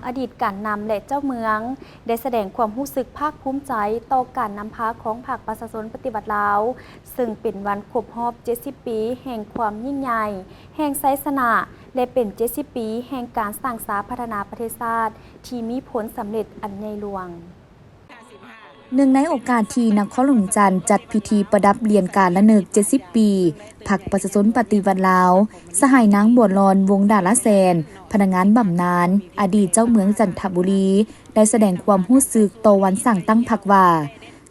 ອະດີດການນຳ ແລະ ເຈົ້າເມືອງ ໄດ້ສະແດງຄວາມຮູ້ສຶກພາກພູມໃຈຕໍ່ການນຳພາຂອງພັກປະຊາຊົນປະຕິວັດລາວ, ເຊິ່ງເປັນວັນຄົບຮອບເຈັດສິບປີແຫ່ງຄວາມຍິ່ງໃຫຍ່, ແຫ່ງໄຊຊະນະ ແລະ ເປັນເຈັດສິບປີແຫ່ງການສ້າງສາພັດທະນາປະເທດຊາດທີ່ມີຜົນສຳເລັດອັນໃຫຍ່ຫຼວງ. ເນື່ອງໃນໂອກາດທີ່ນະຄອນຫຼວງວຽງຈັນຈັດພິທີປະດັບຫຼຽນການລະນຶກເຈັດສິບປີ ພັກປະຊາຊົນປະຕິວັດລາວ, ສະຫາຍນາງ ບົວລອນ ວົງດາລາແຊນ, ພະນັກງານບຳນານ, ອະດີດເຈົ້າເມືອງຈັນທະບູລີ ໄດ້ສະແດງຄວາມຮູ້ສຶກຕໍ່ວັນສ້າງຕັ້ງພັກວ່າ,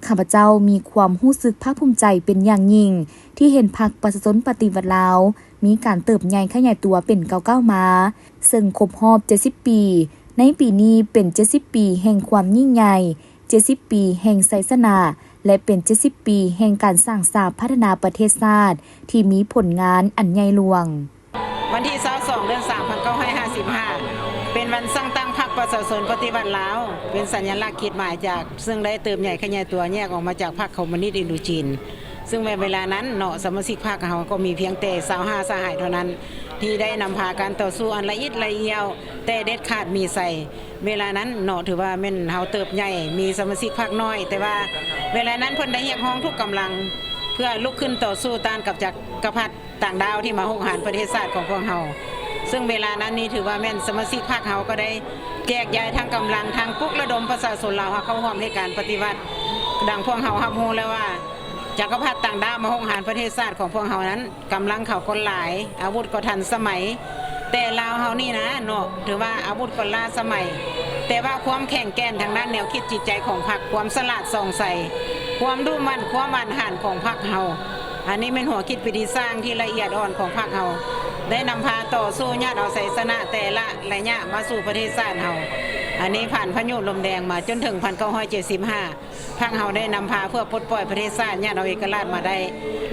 ຂ້າພະເຈົ້າມີຄວາມຮູ້ສຶກພາກພູມໃຈເປັນຢ່າງຍິ່ງ ທີ່ເຫັນພັກປະຊາຊົນປະຕິວັດລາວ ມີການເຕີບໃຫຍ່ຂະຫຍາຍຕົວເປັນກ້າວໆມາ, ເຊິ່ງຄົບຮອບເຈັດສິບປີ, ໃນປີນີ້ເປັນເຈັດສິບປີແຫ່ງຄວາມຍິ່ງໃຫຍ່, ເຈັດສິບປີແຫ່ງໄຊຊະນະ ແລະ ເປັນເຈັດສິບປີແຫ່ງການສ້າງສາພັດທະນາປະເທດຊາດທີ່ມີຜົນງານອັນໃຫຍ່ຫຼວງ. ວັນທີຊາວສອງ ເດືອນສາມ ພັນເກົ້າຮ້ອຍຫ້າສິບຫ້າ ເປັນວັນສ້າງຕັ້ງພັກປະຊາຊົນປະຕິວັດລາວ, ເປັນສັນຍະລັກຂີດໝາຍຈາກ ເຊິ່ງໄດ້ເຕີບໃຫຍ່ຂະຫຍາຍຕົວແຍກອອກມາຈາກພັກຄອມມູນິດອິນໂດຈີນ. ເຊິ່ງແມ່ນເວລານັ້ນເນາະ ສະມາຊິກພັກເຮົາກໍມີພຽງແຕ່ຊາວຫ້າສະຫາຍເທົ່ານັ້ນ ທີ່ໄດ້ນຳພາການຕໍ່ສູ້ອັນລະອິດລະອຽວ ແຕ່ເດັດຂາດມີໄຊ. ເວລານັ້ນເນາະ ຖືວ່າແມ່ນເຮົາເຕີບໃຫຍ່ ມີສະມາຊິກພັກໜ້ອຍ, ແຕ່ວ່າເວລານັ້ນເພິ່ນໄດ້ຮຽກຮ້ອງທຸກກຳລັງ ເພື່ອລຸກຂຶ້ນຕໍ່ສູ້ຕ້ານກັບຈັກກະພັດຕ່າງດ້າວທີ່ມາຮຸກຮານປະເທດຊາດຂອງພວກເຮົາ. ເຊິ່ງເວລານັ້ນນີ້ຖືວ່າແມ່ນສະມາຊິກພັກເຮົາກໍໄດ້ແຈກຢາຍທັງກຳລັງ ທັງປຸກລະດົມປະຊາຊົນລາວເຂົ້າຮ່ວມເຫດການປະຕິວັດ. ດັ່ງພວກເຮົາຮັບຮູ້ແລ້ວວ່າ ຈັກກະພັດຕ່າງດ້າວມາຮຸກຮານປະເທດຊາດຂອງພວກເຮົານັ້ນ ກຳລັງເຂົາກໍຫຼາຍ, ອາວຸດກໍທັນສະໄໝ, ແຕ່ລາວເຮົານີ້ນະເນາະ ຖືວ່າອາວຸດກໍລ້າສະໄໝ, ແຕ່ວ່າຄວາມແຂງແກ່ນທາງດ້ານແນວຄິດຈິດໃຈຂອງພັກ, ຄວາມສະຫຼາດສ່ອງໃສ, ຄວາມດຸໝັ່ນ, ຄວາມອາດຫານຂອງພັກເຮົາ, ອັນນີ້ແມ່ນຫົວຄິດວິທີສ້າງທີ່ລະອຽດອ່ອນຂອງພັກເຮົາ ໄດ້ນຳພາຕໍ່ສູ້ຍາດເອົາໄຊຊະນະແຕ່ລະໄລຍະມາສູ່ປະເທດຊາດເຮົາ. ອັນນີ້ຜ່ານພາຍຸລົມແດງມາຈົນເຖິງພັນເກົ້າຮ້ອຍເຈັດສິບຫ້າ ພັກເຮົາໄດ້ນຳພາເພື່ອປົດປ່ອຍປະເທດຊາດ ຍາດເອົາເອກະລາດມາໄດ້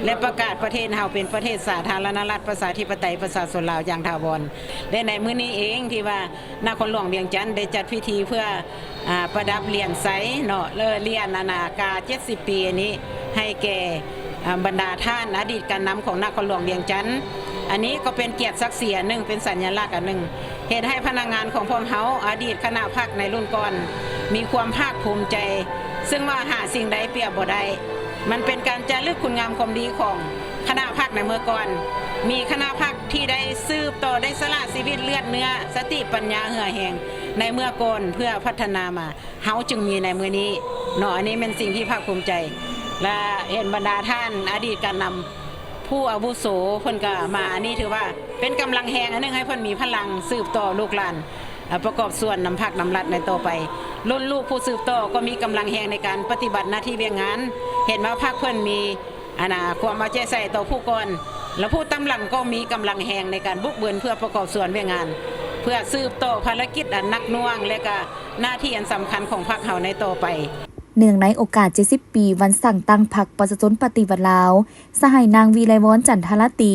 ແລະ ປະກາດປະເທດເຮົາເປັນປະເທດສາທາລະນະລັດ ປະຊາທິປະໄຕ ປະຊາຊົນລາວຢ່າງຖາວອນ. ແລະ ໃນມື້ນີ້ເອງທີ່ວ່ານະຄອນຫຼວງວຽງຈັນໄດ້ຈັດພິທີເພື່ອ ອາ ປະດັບຫຼຽນໄຊເນາະ ເລີ ຫຼຽນ ອັນນາ ກາ ເຈັດສິບປີອັນນີ້ ໃຫ້ແກ່ ອາ ບັນດາທ່ານອະດີດການນຳຂອງນະຄອນຫຼວງວຽງຈັນ. ອັນນີ້ກໍເປັນກຽດສັກສີອັນໜຶ່ງ, ເປັນສັນຍະລັກອັນໜຶ່ງ ເຮັດໃຫ້ພະນັກງານຂອງພວກເຮົາ, ອະດີດຄະນະພັກໃນລຸ້ນກ່ອນ ມີຄວາມພາກພູມໃຈ, ເຊິ່ງວ່າຫາສິ່ງໃດປຽບບໍ່ໄດ້. ມັນເປັນການຈາລຶກຄຸນງາມຄວາມດີຂອງຄະນະພັກໃນເມື່ອກ່ອນ, ມີຄະນະພັກທີ່ໄດ້ສືບຕໍ່, ໄດ້ສະຫຼະຊີວິດເລືອດເນື້ອ, ສະຕິປັນຍາເຫື່ອແຮງໃນເມື່ອກ່ອນ ເພື່ອພັດທະນາມາ, ເຮົາຈຶ່ງມີໃນມື້ນີ້ເນາະ. ອັນນີ້ແມ່ນສິ່ງທີ່ພາກພູມໃຈ ແລະ ເຫັນບັນດາທ່ານອະດີດການນຳ ຜູ້ອາວຸໂສເພິ່ນກໍມາ, ອັນນີ້ຖືວ່າເປັນກຳລັງແຮງອັນໜຶ່ງໃຫ້ເພິ່ນມີພະລັງສືບຕໍ່ລູກຫຼານ ເອີ ປະກອບສ່ວນນຳພັກນຳລັດໃນຕໍ່ໄປ. ລຸ້ນລູກຜູ້ສືບຕໍ່ກໍມີກຳລັງແຮງໃນການປະຕິບັດໜ້າທີ່ວຽກງານ, ເຫັນວ່າພັກເພິ່ນມີ ອັນນາ ຄວາມເອົາໃຈໃສ່ຕໍ່ຜູ້ກ່ອນ ແລະ ຜູ້ຕາມຫຼັງກໍມີກຳລັງແຮງໃນການບຸກບືນເພື່ອປະກອບສ່ວນວຽກງານ ເພື່ອສືບຕໍ່ພາລະກິດອັນໜັກໜ່ວງ ແລະ ກະໜ້າທີ່ອັນສຳຄັນຂອງພັກເຮົາໃນຕໍ່ໄປ. ເນື່ອງໃນໂອກາດເຈັດສິບປີວັນສ້າງຕັ້ງພັກປະຊາຊົນປະຕິວັດລາວ, ສະຫາຍນາງ ວິໄລວອນ ຈັນທະລາຕີ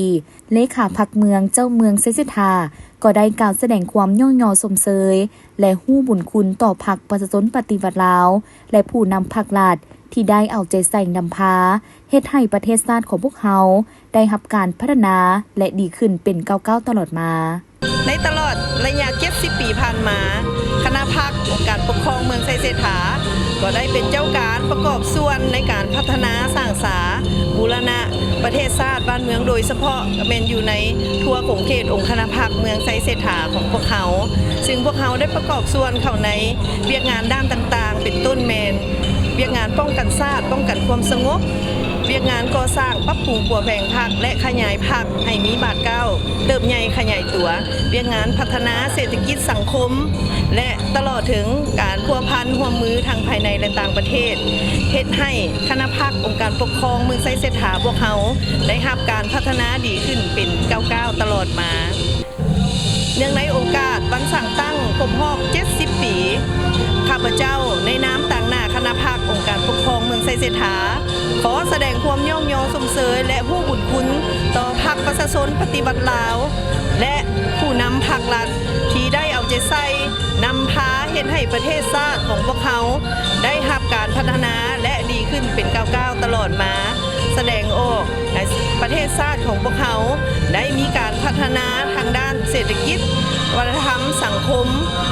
ເລຂາພັກເມືອງ ເຈົ້າເມືອງໄຊເສດຖາ ກໍໄດ້ກ່າວສະແດງຄວາມຍ້ອງຍໍຊົມເຊີຍ ແລະ ຮູ້ບຸນຄຸນຕໍ່ພັກປະຊາຊົນປະຕິວັດລາວ ແລະ ຜູ້ນຳພັກລັດ ທີ່ໄດ້ເອົາໃຈໃສ່ນຳພາ ເຮັດໃຫ້ປະເທດຊາດຂອງພວກເຮົາໄດ້ຮັບການພັດທະນາ ແລະ ດີຂຶ້ນເປັນກ້າວໆຕະຫຼອດມາ. ໃນຕະຫຼອດໄລຍະເຈັດສິບປີຜ່ານມາ, ຄະນະພັກອົງການປົກຄອງເມືອງໄຊເສດຖາ ກໍໄດ້ເປັນເຈົ້າການປະກອບສ່ວນໃນການພັດທະນາສ້າງສາ ບູລະນະປະເທດຊາດບ້ານເມືອງ, ໂດຍສະເພາະກໍແມ່ນຢູ່ໃນທົ່ວຂົງເຂດອົງຄະນະພັກເມືອງໄຊເສດຖາຂອງພວກເຮົາ, ຊຶ່ງພວກເຮົາໄດ້ປະກອບສ່ວນເຂົ້າໃນວຽກງານດ້ານຕ່າງໆ ເປັນຕົ້ນແມ່ນ ວຽກງານປ້ອງກັນຊາດ, ປ້ອງກັນຄວາມສະຫງົບ, ວຽກງານກໍ່ສ້າງ, ປັບປຸງປົວແປງພັກ ແລະ ຂະຫຍາຍພັກໃຫ້ມີບາດກ້າວເຕີບໃຫຍ່ຂະຫຍາຍຕົວ, ວຽກງານພັດທະນາເສດຖະກິດສັງຄົມ ແລະ ຕະຫຼອດເຖິງການພົວພັນຮ່ວມມືທັງພາຍໃນ ແລະ ຕ່າງປະເທດ, ເຮັດໃຫ້ຄະນະພັກອົງການປົກຄອງເມືອງໄຊເສດຖາພວກເຮົາໄດ້ຮັບການພັດທະນາດີຂຶ້ນເປັນກ້າວໆຕະຫຼອດມາ. ເນື່ອງໃນໂອກາດວັນສ້າງຕັ້ງຄົບຮອບເຈັດສິບປີ, ຂ້າພະເຈົ້າໃນນາມຕາງໜ້າຄະນະພັກອົງການປົກຄອງເມືອງໄຊເສດຖາ ຂໍສະແດງຄວາມຍ້ອງຍໍຊົມເຊີຍ ແລະ ຮູ້ບຸນຄຸນຕໍ່ພັກປະຊາຊົນປະຕິວັດລາວ ແລະ ຜູ້ນຳພັກລັດ ທີ່ໄດ້ເອົາໃຈໃສ່ນຳພາເຮັດໃຫ້ປະເທດຊາດຂອງພວກເຮົາໄດ້ຮັບການພັດທະນາ ແລະ ດີຂຶ້ນເປັນກ້າວໆຕະຫຼອດມາ. ສ ສະແດງອອກໃຫ້ປະເທດຊາດຂອງພວກເຮົາໄດ້ມີການພັດທະນາທາງດ້ານເສດຖະກິດ, ວັດທະນະທຳ, ສັງຄົມ,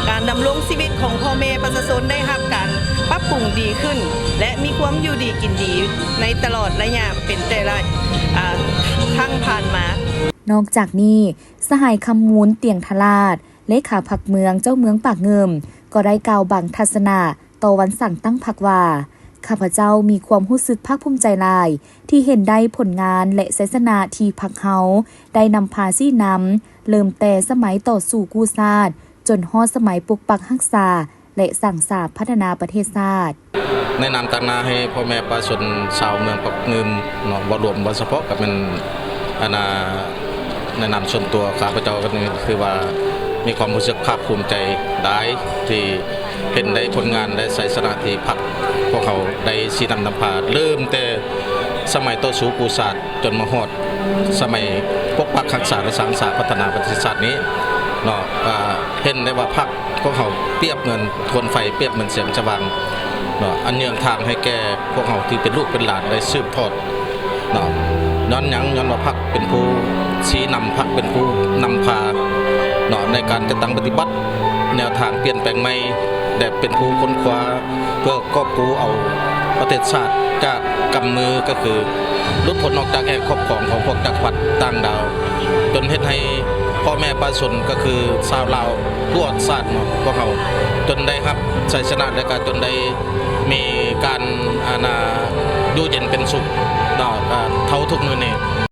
ການດຳລົງຊີວິດຂອງພໍ່ແມ່ປະຊາຊົນໄດ້ຮັບການປັບປຸງດີຂຶ້ນ ແລະ ມີຄວາມຢູ່ດີກິນດີໃນຕະຫຼອດໄລຍະເປັນແຕ່ລະ ອາ ຄັ້ງຜ່ານມາ. ນອກຈາກນີ້, ສະຫາຍ ຄຳມູນ ຕຽງທະລາດ ເລຂາພັກເມືອງ ເຈົ້າເມືອງປາກງື່ມ ກໍໄດ້ກ່າວບາງທັດສະນະຕໍ່ວັນສ້າງຕັ້ງພັກວ່າ, ຂ້າພະເຈົ້າມີຄວາມຮູ້ສຶກພາກພູມໃຈຫຼາຍ ທີ່ເຫັນໄດ້ຜົນງານ ແລະ ໄຊຊະນະທີ່ພັກເຮົາໄດ້ນຳພາຊີ້ນຳ, ເລີ່ມແຕ່ສະໄໝຕໍ່ສູ້ກູ້ຊາດ ຈົນຮອດສະໄໝປົກປັກຮັກສາ ແລະ ສ້າງສາພັດທະນາປະເທດຊາດ. ໃນນາມຕາງໜ້າໃຫ້ພໍ່ແມ່ປະຊາຊົນຊາວເມືອງປາກງື່ມເນາະ, ບໍ່ລວມ ບໍ່ສະເພາະ ກໍແມ່ນ ອັນນ່າ ໃນນາມສ່ວນຕົວຂ້າພະເຈົ້າກໍນີ້ ຄືວ່າມີຄວາມຮູ້ສຶກພາກພູມໃຈຫຼາຍ ທີ່ເຫັນໄດ້ຜົນງານ ແລະ ໄຊຊະນະທີ່ພັກພວກເຮົາໄດ້ຊີ້ນຳນຳພາ ເລີ່ມແຕ່ສະໄໝຕໍ່ສູ້ກູ້ຊາດ ຈົນມາຮອດສະໄໝປົກປັກຮັກສາ ແລະ ສ້າງສາພັດທະນາປະເທດຊາດນີ້ເນາະ, ກໍເຫັນໄດ້ວ່າພັກພວກເຮົາປຽບເໝືອນໂຄມໄຟ ປຽບເໝືອນແສງສະຫວ່າງເນາະ, ອັນເຍືອງທາງໃຫ້ແກ່ພວກເຮົາທີ່ເປັນລູກເປັນຫຼານໄດ້ສືບທອດເນາະ. ຍ້ອນຫຍັງ? ຍ້ອນວ່າພັກເປັນຜູ້ຊີ້ນຳ, ພັກເປັນຜູ້ນຳພາເນາະ ໃນການຈັດຕັ້ງປະຕິບັດແນວທາງປ່ຽນແປງໃໝ່ ແລະ ເປັນຜູ້ຄົ້ນຄວ້າ ເພື່ອກອບກູ້ເອົາປະເທດຊາດຈາກກຳມື ກໍຄືຫຼຸດພົ້ນອອກຈາກແອກຄອບຄອງຂອງພວກຈັກກະພັດຕ່າງດາວ, ຈົນເຮັດໃຫ້ພໍ່ແມ່ປະຊາຊົນ ກໍຄືຊາວລາວທົ່ວຊາດເນາະ ພວກເຮົາຈົນໄດ້ຮັບໄຊຊະນະ ແລະ ກໍຈົນໄດ້ມີການ ອັນນ່າ ຢູ່ເຢັນເປັນສຸກເນາະ ກໍເທົ່າທຸກມື້ນີ້